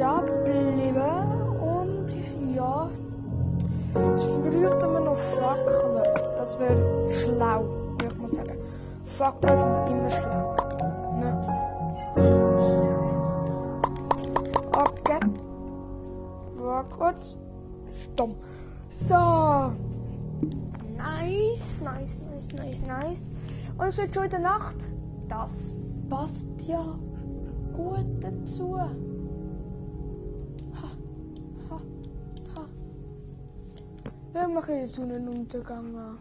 da bleiben und ja, jetzt bräuchten wir noch Fackeln. Das wäre schlau, würde ich mal sagen. Fackeln sind immer schlau. Ne? Okay. War kurz. Stopp. So. Nice. Und es wird schon in der Nacht. Das passt ja gut dazu. Dann mache ich den Sonnenuntergang an.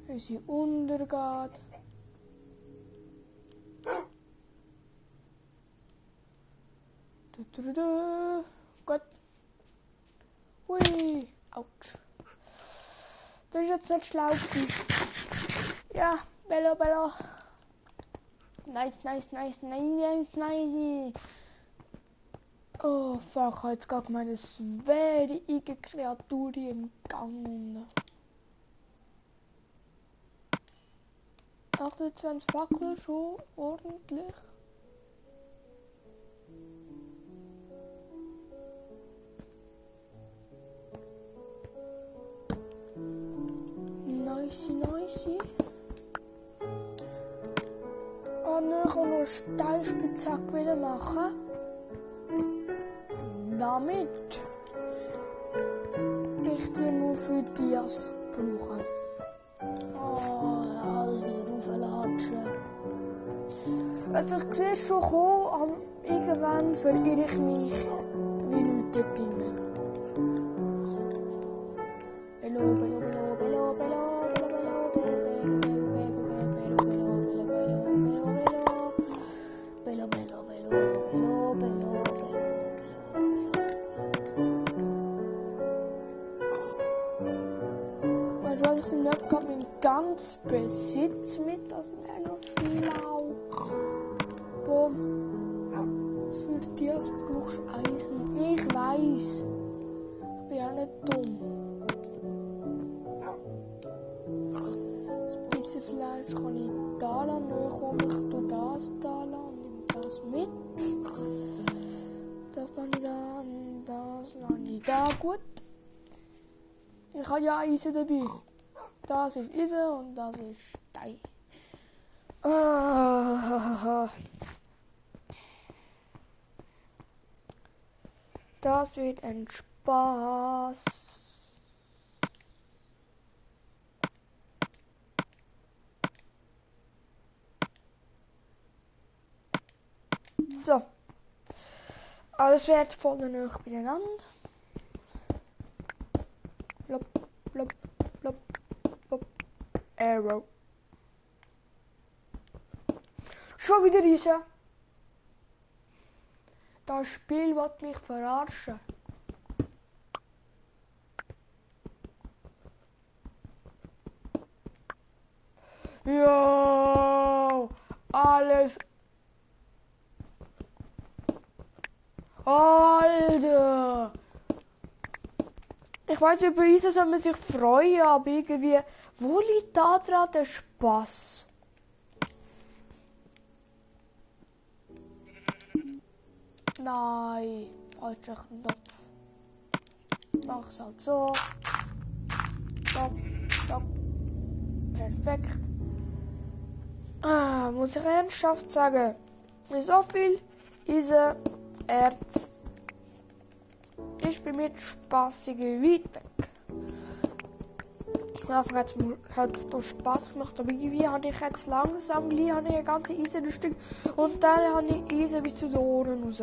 Wie sie untergeht. Gut. Hui. Autsch. Das ist jetzt nicht schlau gewesen. Ja, bello. Nice. Oh fuck, ich habe jetzt gerade gemeint, es wäre irgendeine Kreatur hier im Gang. 28 Fackeln, schon ordentlich. Nice. Und dann kann noch Steinspitzhack wieder machen. Damit ich die nur für Dias brauche. Oh ja, das wieder rauflatschen. Also ich sehe es schon kommen, aber irgendwann verirre ich mich wie Leute Pinge. Ganz Besitz mit, das wäre noch schlau. Boom. Für das brauchst du Eisen. Ich weiß. Ich bin auch nicht dumm. Ein bisschen Fleisch kann ich da lassen. Dann komme ich tue das da lassen und nehme das mit. Das lasse ich da und das lasse ich da. Gut. Ich habe ja Eisen dabei. Das ist Eisen und das ist Stein. Das wird ein Spaß. So. Alles wird voll nah beieinander. Blop. Arrow. Schon wieder Riesen. Das Spiel wird mich verarschen. Jo, alles. Alter. Ich weiß, über Eisen soll man sich freuen, aber irgendwie, wo liegt da dran der Spaß? Nein, falscher Knopf. Mach's halt so. Stopp. Perfekt. Muss ich ernsthaft sagen, so viel Eisen, Erz ist bei mir spaßige weit weg. Am Anfang hat es doch Spaß gemacht, aber irgendwie habe ich jetzt langsam ein ganzes Eisenstück und dann habe ich Eisen bis zu den Ohren raus.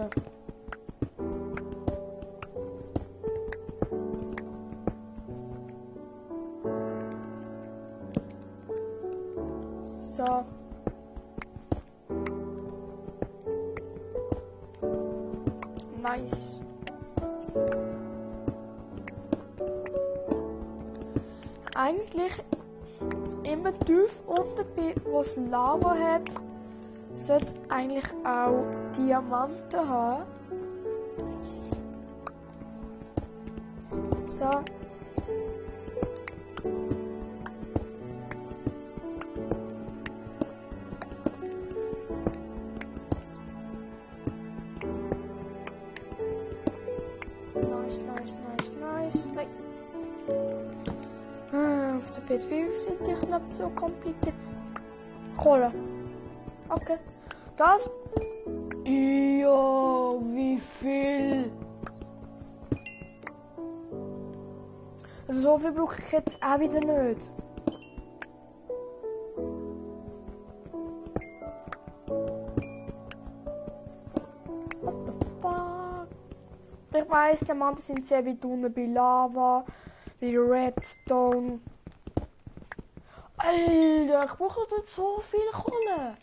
So. Nice. Eigentlich immer tief unten, wo es Lava hat, sollte eigentlich auch Diamanten haben. So. PS4 sind die knapp so kompliziert. Kohle. Okay. Das. Ja, wie viel? Also so viel brauche ich jetzt auch wieder nicht. What the fuck? Ich weiss, Diamanten sind sehr weit unten bei Lava, bei Redstone. Alter, ich brauche nicht so viel Kohle.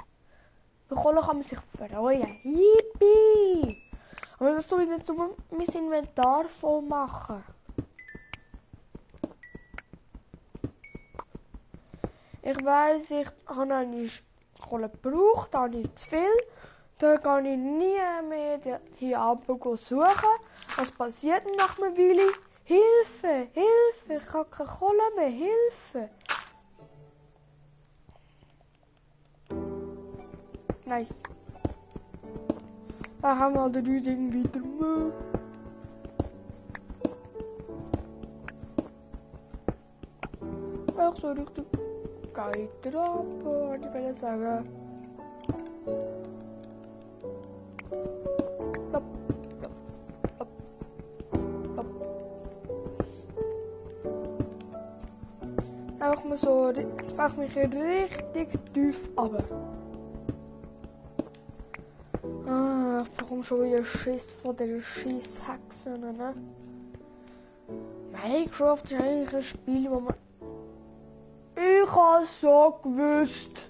Bei Kohle kann man sich freuen. Yippie! Aber das soll ich nicht so mein Inventar voll machen. Ich weiss, ich habe eine Kohle gebraucht, da habe ich zu viel. Da kann ich nie mehr hier Ampel suchen. Was passiert denn nach einer Weile? Hilfe! Hilfe! Ich habe keine Kohle mehr! Hilfe! Nice. Da haben wir die Dinge wieder Müll. Ach so richtig geil drauf, wollte ich will sagen. Hopp, hopp, hopp, hopp. Einfach mal so, jetzt macht mich richtig tief runter. Ich bekomme schon wieder Schiss von den Scheiss-Hexen, ne? Minecraft ist eigentlich ein Spiel, wo man... Ich habe so gewusst.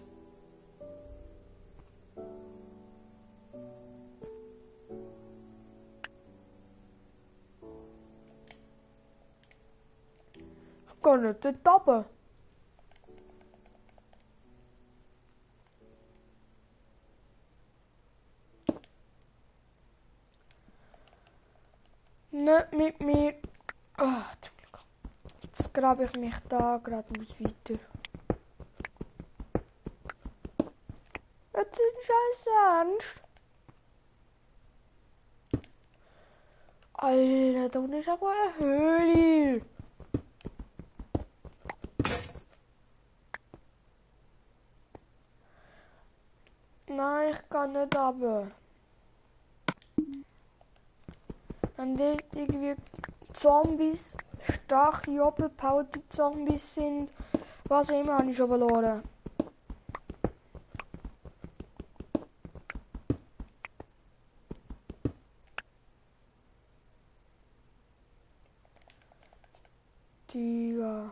Ich kann nicht dort runter. Nicht mit mir. Ah, zum Glück. Jetzt grabe ich mich da gerade weiter. Jetzt ist scheiß ernst. Alter, da unten ist aber eine Höhle. Nein, ich kann nicht runter. Wenn dort irgendwie Zombies, starke, overpowered Zombies sind, was auch immer, habe ich schon verloren. Digga.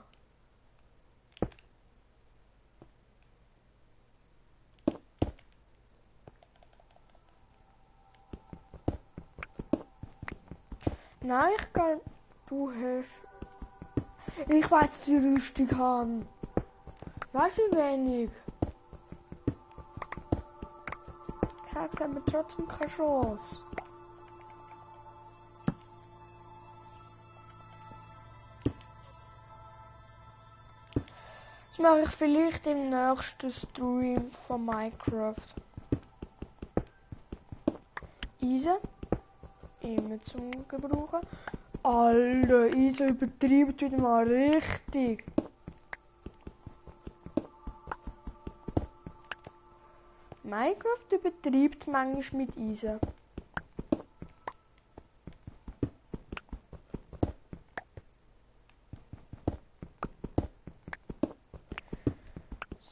Nein, ich kann. Du hast. Ich weiß, dass ich Rüstung habe. Weißt du, wie wenig? Keks haben wir trotzdem keine Chance. Das mache ich vielleicht im nächsten Stream von Minecraft. Eisen. Immer zum Gebrauchen. Alter, Eisen übertreibt wieder mal richtig. Minecraft übertreibt manchmal mit Eisen.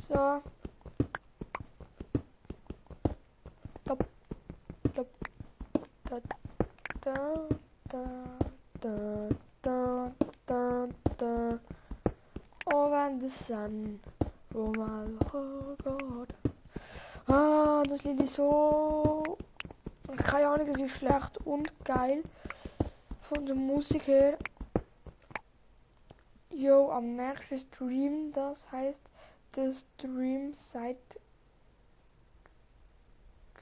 So. Top. Top. Da. Da. Da. Da. Da. Da. Da. Oh, when the sun. Oh my God. Ah, das Lied ist so... Keine Ahnung, es ist schlecht und geil. Von der Musik her. Jo, am nächsten Stream, das heißt, der Stream seid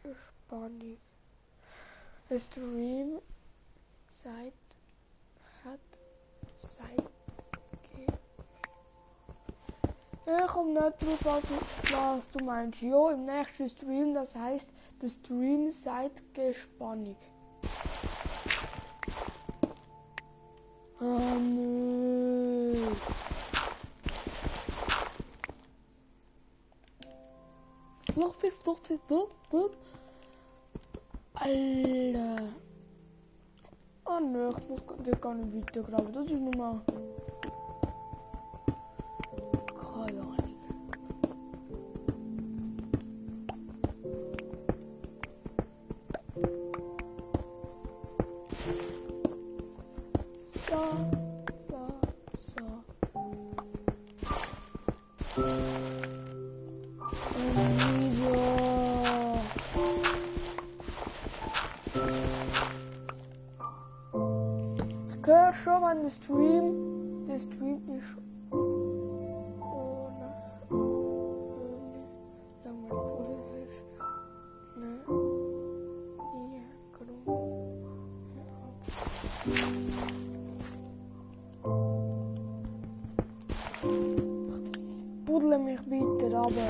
gespannt. Der Stream seid ich komme nicht drauf, was du meinst. Jo, im nächsten Stream, das heißt, der Stream seid gespannt. Oh nö. Alter. Oh ne, ich muss gar nicht weitergraben. Das ist nur mal... Keine Ahnung. Ich höre schon an den Stream. Der Stream ist ohne langweilig ist. Ne? Hier, buddle mich bitte, aber.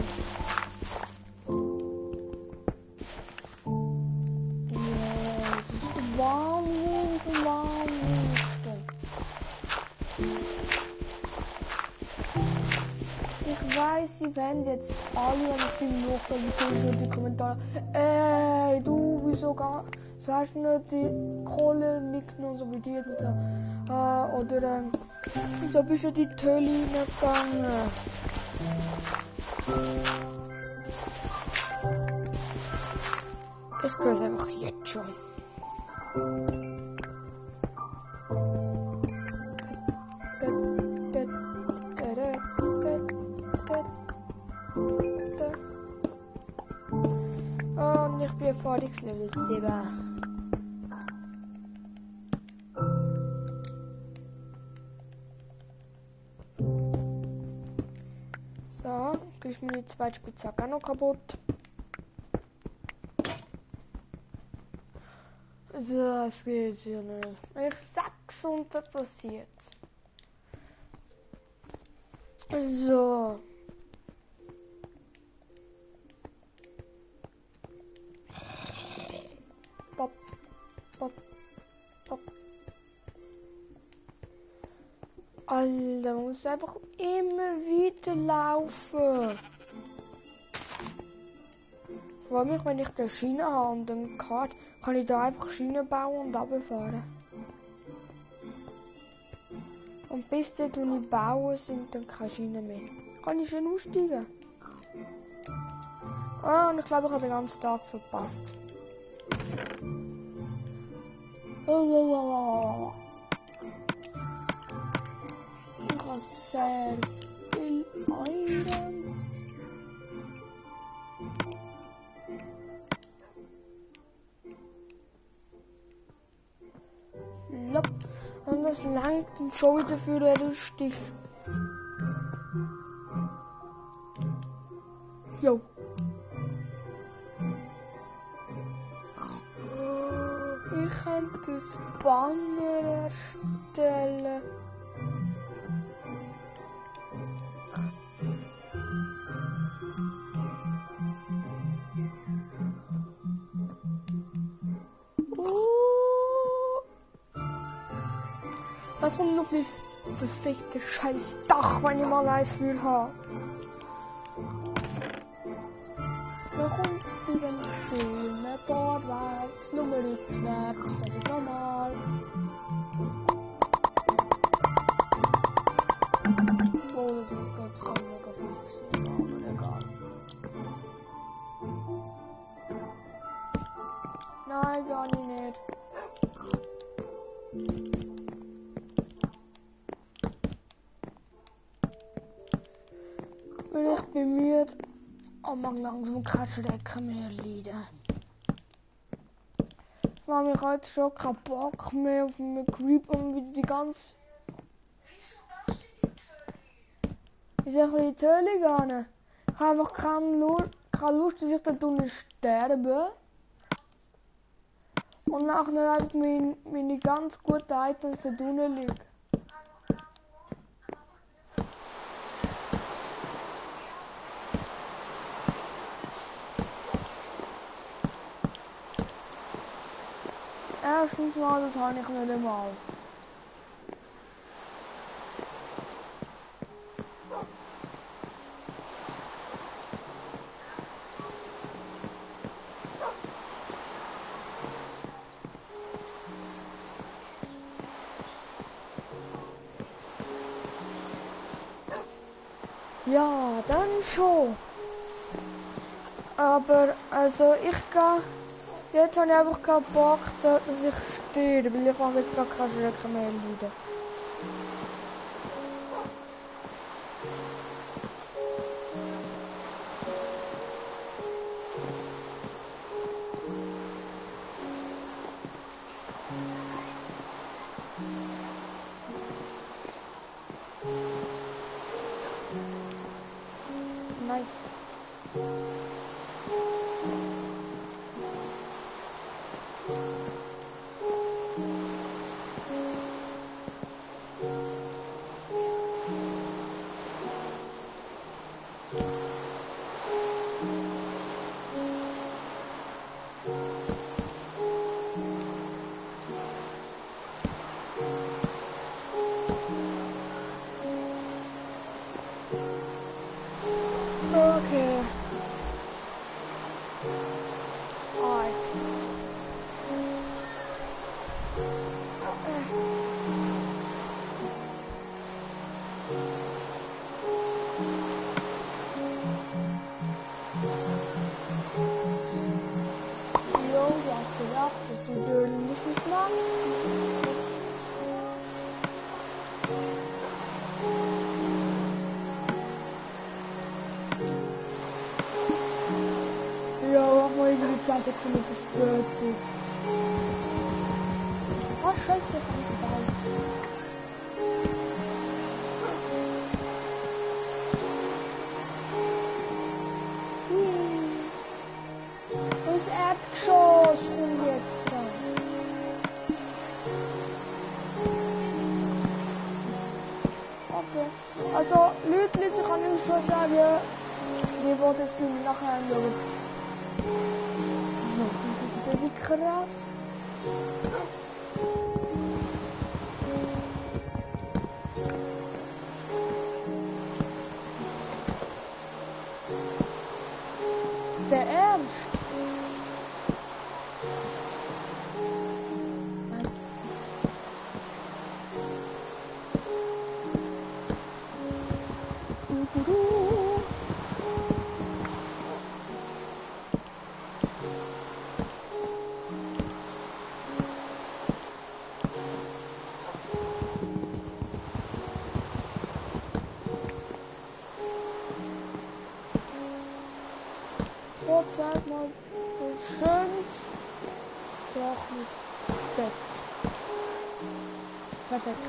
Ich weiß, sie werden jetzt alle an den Stream hoch, die schon die Kommentare. Ey, du, wieso sagst du nicht die Kohle nicht nur so wie dir oder wieso bist du die Tölle nicht gegangen? Ich höre es einfach jetzt schon. Und ich bin Felix Level 7. So, krieg mir die zweite Spitzhacke auch noch kaputt. Das geht ja nicht. Ich sag's und das passiert. So. Pop, pop, pop. Alter, man muss einfach immer wieder laufen. Vor allem, wenn ich die Schiene habe und dann kann ich da einfach Schiene bauen und runterfahren. Und bis dort, wo ich baue, sind dann keine Schienen mehr. Kann ich schon aussteigen? Ah, und ich glaube, ich habe den ganzen Tag verpasst. Ich habe sehr viel Items. Flop. Und das langt schon wieder für den Stich. Jo. Ich könnte das Banner erstellen. Was für ein perfektes scheiß Dach, wenn ich mal ein Gefühl habe. Da kommt die ganz schöne vorwärts, nur rückwärts, das ist normal. Oh, das ist ganz mega flexibel, aber egal. Nein, gar nicht. Ich bin müde, aber langsam keine Strecke mehr leiden. Ich habe mich heute schon keinen Bock mehr auf einen Creep und wieder die ganze... Wieso steht die Tölle? Ist ein bisschen die Tölle gegangen? Ich habe einfach keine Lust, dass ich da drinnen sterbe. Und nachher habe ich meine ganz guten Items da drinnen liegen. Erstens mal, das habe ich nicht einmal. Ja, dann schon. Aber, also ich gehe... Jetzt habe ich einfach keinen Bock, dass ich stehe, weil ich fange jetzt gar keine Schrecken mehr leiden. Nice. Okay. Alright. Jo, du hast gedacht, dass du Döden nicht machst. Ja, mach mal irgendwie 20 Sekunden Verspätung. Oh, scheiße, ich hab mich gebaut. Das Erdgeschoss kommt jetzt dran. Okay. Also, Leute, ich kann euch schon sagen, die wollen jetzt bei mir nachher anschauen. Wie krass. Der Ernst? Was? Gott sei mal bestimmt trockenes Bett. Perfekt.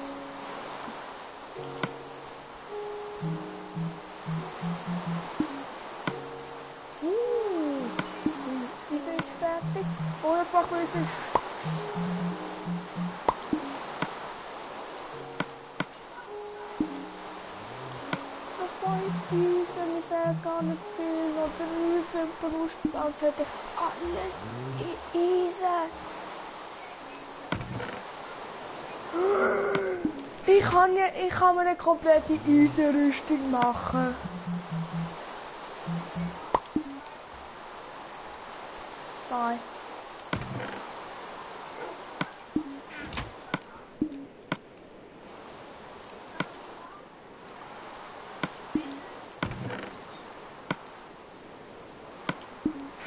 Die sind fertig. Oder packen wir es. Diese mit der gar nicht viel oder Hilfe benutzt, als hätte ich alles Eisen. Ich kann mir eine komplette Eisenrüstung machen. Nein.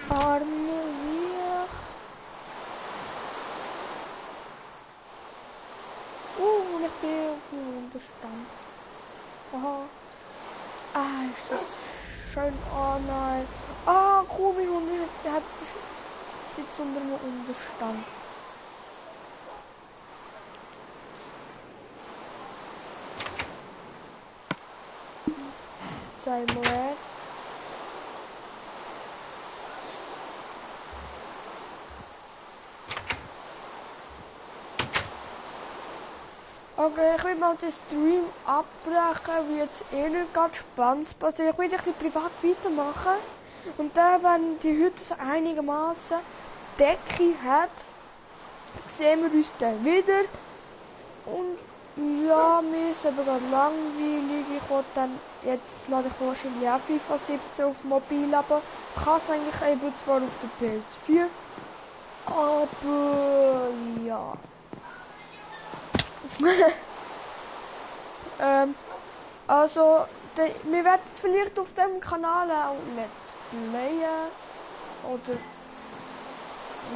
Arme wir. Und ich bin auf dem Unterstand. Aha. Ah, ist das schön. Oh nein. Ah, Kubi und der hat sitzt unter dem Unterstand. Zeig mal her. Okay, ich will mal den Stream abbrechen, wie jetzt eh nicht ganz spannend passiert. Ich will ein bisschen privat weitermachen. Und dann, wenn die Hütte so einigermaßen Decke hat, sehen wir uns dann wieder. Und ja, mir ist aber gerade langweilig. Ich wollte dann, jetzt lade ich wahrscheinlich auch FIFA 17 auf Mobil, aber ich kann es eigentlich eben zwar auf der PS4. Aber ja. Also Wir werden es vielleicht auf dem Kanal auch nicht playen. Oder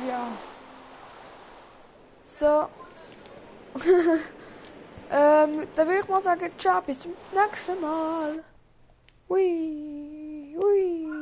ja. So. Dann würde ich mal sagen, ciao, bis zum nächsten Mal. Ui, ui.